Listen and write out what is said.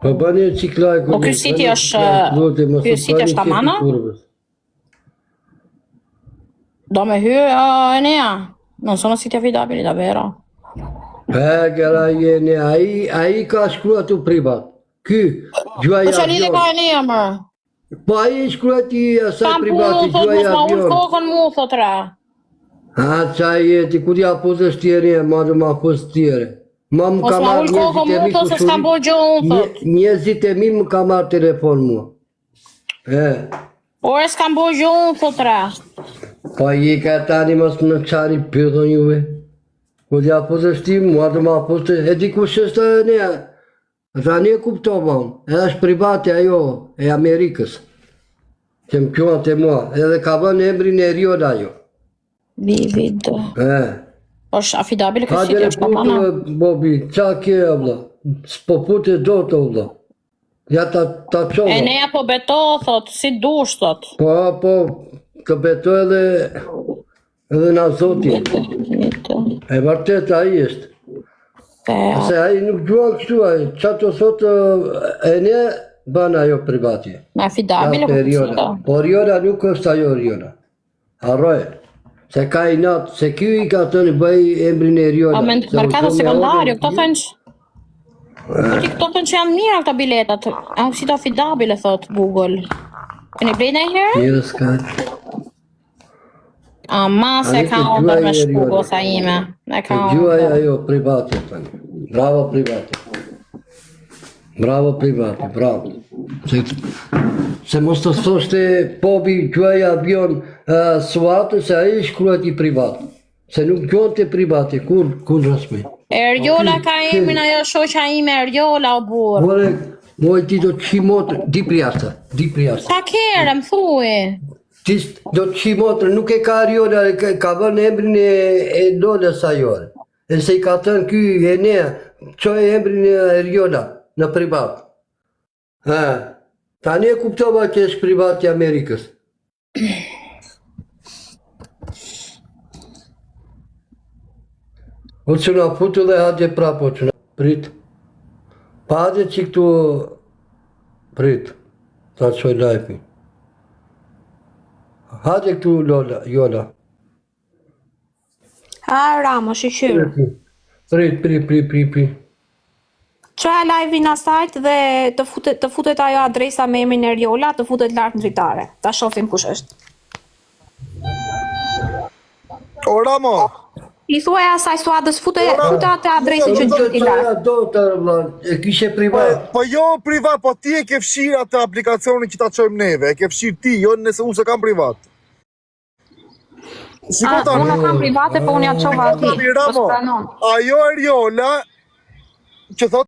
Po bëni një çik like. Po ky siti është ky siti është tamam? Do me hy uh, Enea. Non sono siti affidabili davvero. E, gara jeni, ai, ai ka shkruar tu privat. Ky, gjuaj Po çfarë lidhje avion. ka Enea më? Po ai i shkruajti asaj Kam punu, privati, thot, gjuaj mos ma ul avion. kokën mu, thot ra. Ha, qa je ti, kur ja putësh tjeri, e ma do ma pus tjeri. Ma më Mos ka ma marrë ul kokën njerëzit e mu, mi thot, se s'kam kushuri, bo gjë unë, thot. njerëzit e mi më ka marrë telefon mua. E, Ore s'kam bo gjë unë, thot ra. po i ka tani mos më qari python juve. Kur ja putësh ti, mua do ma putësh, e di kush është e nea. Tani e kuptova unë, edhe është private ajo e Amerikës. Që më quan të mua, edhe ka vënë emrin e Eriola ajo. Vivid. E. Është affidabile ky Hajde siti, e është tamam. putë, Bobi, qa ke, o vlla? S'po putë do të, o vlla. Ja ta, ta qova. Enea po beto, thot, si dush, thot. Po, po, të beto edhe, edhe na zoti. E vërtet ai është. Se ai nuk gjuan kështu ai, qa të thotë e ne bën ajo privati. Me affidabile, Ja, po Eriola. sito. Po Eriola nuk është ajo Eriola. Harroje. Se ka i natë, se ky i ka thënë bëj emrin e Eriola. Po me Se u mercato do me secondario, orën- këto thënë që... Po ti këto thënë që janë mira këto biletat. È un sito affidabile, thot Google. Keni blej ndonjëherë? Mirë s'ka. Ama se Ani ka të ëndër gjuaj me shku Eriola. goca ime. E ka Të gjuaj ëndër. ajo privati tani. Bravo privati. Bravo privati, bravo. Se, se mos të thoshte Pobi gjuaj avion uh, suatë se ai shkruajti i privat. Se nuk gjuante privati, kur, kur rasmi. Eriola ka emrin ajo shoqja ime Eriola o burr. More, moj ti do të qi motrë, di prijashta, di prijashta. Sa kere, më thuj. Ti s- do të qi motrë, nuk e ka Ariola, e ka, ka vënë emrin e, e Lolës ajo. E se i ka thënë ky Enea, çoj emrin e Eriola në privat. Ha, tani e kuptova që është privat i Amerikës. O që na futu dhe hajde prapo që na prit. Pa hajde që këtu prit. Ta qoj live Hajde këtu Lola, Jola. Ha, Ramo, shyqyr. Prit, prit, prit, prit, prit. Çoja live-in asajt dhe të futet të futet ajo adresa me emrin Eriola, të futet lart në dritare. Ta shohim kush është. O Ramo, I thuaj asaj Suadës fute fute atë adresën që Nuk të gjeti lart. çoja do të vlla, e kishe po, privat. po jo privat, po ti e ke fshirë atë aplikacionin që ta çojmë neve, e ke fshirë ti, jo nëse unë se kam privat. Shiko A, tani, unë nuk kam private, po unë ja çova shiko atij. tani Po Ramo, s'pranon. ajo Eriola që thot.